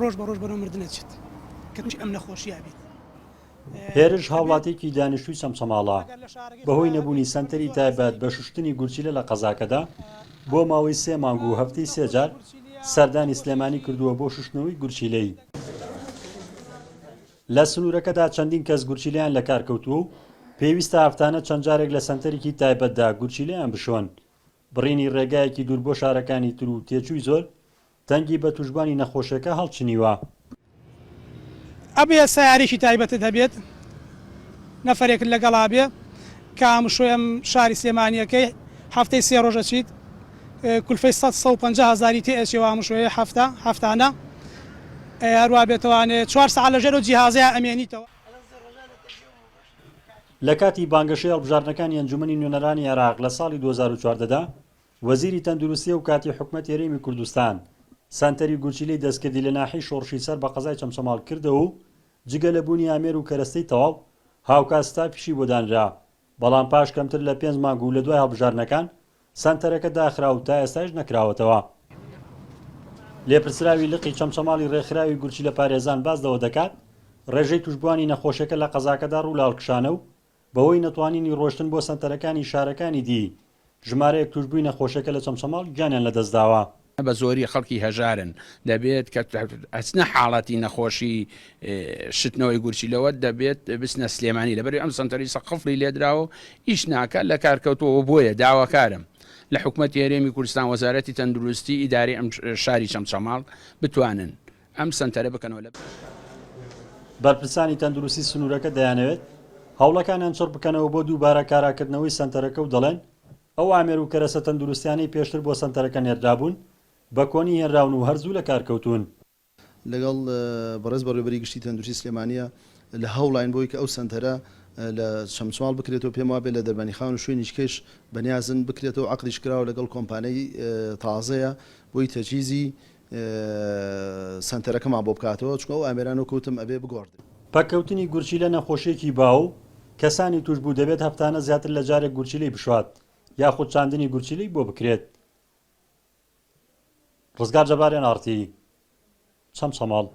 ڕۆژ بە ڕۆژ بەرەو مردن ئەچێت کە تووشی ئەم نەخۆشیە ئەبێت. هێرش هاوڵاتیەکی دانیشتووی چەمچەماڵە، بەهۆی نەبوونی سەنتەری تایبەت بە شوشتنی گورچیلە لە قەزاکەدا، بۆ ماوەی سێ مانگ و هەفتەی سێ جار سەردانی سلێمانی کردووە بۆ شوشتنەوەی گورچیلەی. لە سنوورەکەدا چەندین کەس گورچیلەیان لەکارکەوتووە و پێویستە هەفتانە چەند جارێک لە سەنتەرێکی تایبەتدا گورچیلەیان بشۆن. بڕینی ڕێگایەکی دوور بۆ شارەکانی تر و تێچووی زۆر، تەنگی بە تووشبوانی نەخۆشیەکە هەڵچنیوە. ئەبێ سەیارەیەکی تایبەتت هەبێت نەفەرێکت لەگەڵا بێ کە ئامشۆی ئەم شاری سلێمانیەکەی هەفتەی سێ ڕۆژ ئەچیت کولفەی سەد 150 هەزاری تێ ئەچێ و ئامشۆیە هەفتە هەفتانە هەروا بێتوانێ چوار سەعات لەژێر ئەو جیهازەیا ئەمێنیتەوە. لە کاتی بانگەشەی هەڵبژاردنەکانی ئەنجومەنی نوێنەرانی عێراق لە ساڵی 2014 دا، وەزیری تەندروستی ئەو کاتی حکومەتی هەرێمی کوردستان، سەنتەری گورچیلەی دەستکردی لە ناحیەی شۆڕشی سەر بە قەزای چەمچەماڵ کردەوە و جگە لە بوونی ئامێر و کەرەستەی تەواو، هاوکات ستافیشی بۆ دانرا، بەڵام پاش کەمتر لە پێنج مانگ و لە دوای هەڵبژاردنەکان، سەنتەرەکە داخرا و تا ئێستایش نەکراوەتەوە. لێپرسراوی لقی چەمچەماڵی رێکخراوی گورچیلە پارێزان باس لەوە دەکات، رێژەی تووشبووانی نەخۆشیەکە لە قەزاکەدا روو لە هەڵکشانە و بەهۆی نەتوانینی رۆشتن بۆ سەنتەرەکانی شارەکانی دی، ژمارەیەک تووشبووی نەخۆشیەکە لە چەمچەماڵ گیانیان لەدەستداوە. بە زۆری خەڵکی هەژارن دەبێت کە ئەچنە حاڵەتی نەخۆشی شتنەوەی گورچیلەوە دەبێت بچنە سلێمانی لەبەری ئەم سەنتەری سە قفڵی لێدراوە و ئیش ناکات لە کارکەوتەوە بۆیە داواکارم لە حکومەتی هەرێمی کوردستان وەزارەتی تەندروستی ئیداری ئەم شاری چەمچەماڵ بتوانن ئەم سەنتەرە بکەنەوە لە. بەرپرسانی تەندروستی سنوورەکە دەیانەوێت هەوڵەکانیان چڕ بکەنەوە بۆ دووبارە کاراکردنەوەی سەنتەرەکە و دەڵێن، ئەو ئامێر و کەرەسە تەندروستیانەی پێشتر بۆ سەنتەرەکە نێردرابوون، بە کۆنی هێنراون و هەر زوو لەکارکەوتوون. لەگەڵ بەڕێز بەڕێوەبەری گشتی تەندروستی سلێمانییە لە هەوڵاین بۆی کە ئەو سەنتەرە لە چەمچماڵ بکرێتەوە، پێم وابێت لە دەربەنیخان و شوێنی کەش بەنیازن بکرێتەوە، عەقدیش کراوە لەگەڵ کۆمپانیای تازەیە بۆی تەجهیزی سەنتەرەکەمان بۆ بکاتەوە، چونکە ئەو ئامێرانە وەک وتم ئەبێ بگۆڕدرێن. پەککەوتنی گورچیلە نەخۆشییەکی باوە و کەسانی تووشبوو دەبێت هەفتانە زیاتر لە جارێک گورچیلەی بشوات یاخود چاندنی گورچیلەی بۆ بکرێت. ڕزگار جەبار، ئێن ئاڕ تی، چەمچەماڵ.